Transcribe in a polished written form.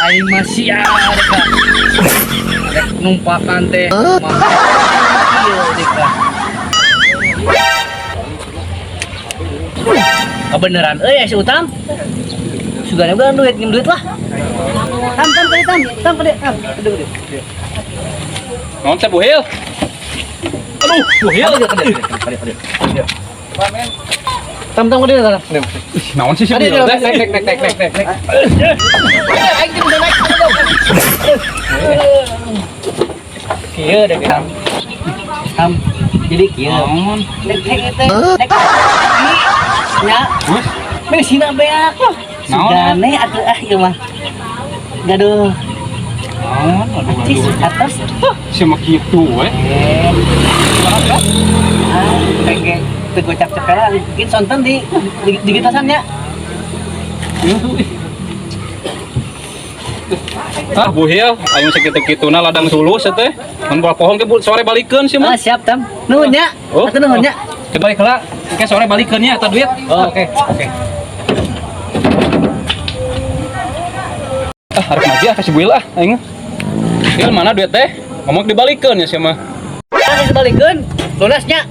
Aing mah sia dek ah. Rek numpakan teh. Mah. Ieu dek ah. Kebeneran euy si Utam. Sugana udah duit, ngin duit lah. Tam tam kali tam, tam kali tam. Aduh, aduh. Naon teh Buhil? Aduh, Buhil. Kali kali kali. Tam tam kali tam. Ih, naon sih si Kali Buhil teh? naik naik naik naik naik naik. Aing teh bisa naik. Kieu deh tam. Tam. Jadi kieu. Naon? Nek nek nek nek. Nya, Terus? Mesina beak lah. Naon? Sugane atuh ah ieu mah. Gaduh Naon? Aduh, cis aduh. atas. Si mah kitu we. Eh. Ah, pengen teu gocap cepela mungkin sonten di gitasan nya. Ah, Buhil, aing sakitu-kituna ladang sulus teh. Mun bola pohon ke sore balikeun sih Ah, mah. siap tam. Nuhun nya. Oh. Atuh nuhun nya. Ke balik heula. Engke sore balikeun nya eta duit. Oh, oke, oke. Ah, harap lagi ah ka si Buhil ah aing. Buhil mana duit teh? Ngomong dibalikeun ya sih mah. Ah, dibalikeun. Lunasnya.